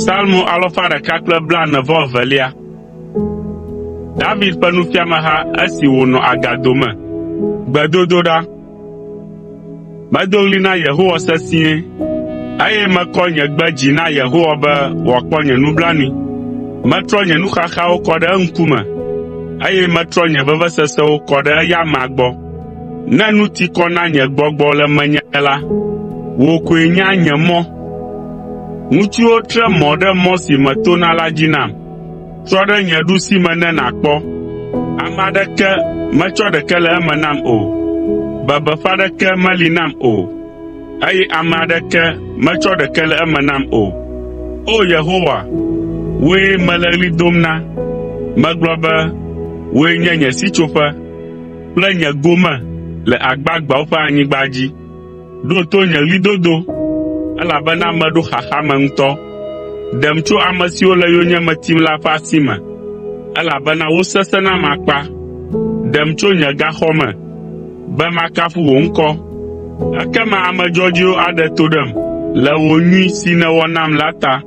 Psalmo alafa ɖeka kple blaene-vɔ-evelia. David ƒe nufiameha esi wònɔ agado me. Gbedodoɖa. Medo ɣli na Yehowa sesĩe, eye mekɔ nye gbe dzi na Yehowa be wòakpɔ nye nublanui. Metrɔ nye nuxaxawo kɔ ɖe eŋkume, eye metrɔ nye vevesesewo kɔ ɖe eya amea gbɔ. Ne nu ti kɔ na nye gbɔgbɔ le menye la, wò koe nya nye mɔ. Ŋutsuwo tre mɔ ɖe mɔ si metona la dzi nam. Trɔ ɖe nye ɖusime ne nàkpɔ. Ame aɖeke metsɔ ɖeke le eme nam o. Bebeƒe aɖeke meli nam o, eye ame aɖeke metsɔ ɖeke le eme nam o. O! Yehowa, wòe mele ɣli dom na. Megblɔ be, “Wòe nye nye sitsoƒe kple nye gome le agbagbeawo ƒe anyigba dzi.” Ɖo to nye ɣlidodo, elabena meɖo xaxa me ŋutɔ. Ɖem tso ame siwo le yonyeme tim la ƒe asi me, elabena wosesẽ nam akpa. Ɖem tso nye gaxɔ me, be makafu wò ŋkɔ. Ekema ame dzɔdzɔewo aɖe to ɖem le wò nyui si nèwɔ nam la ta.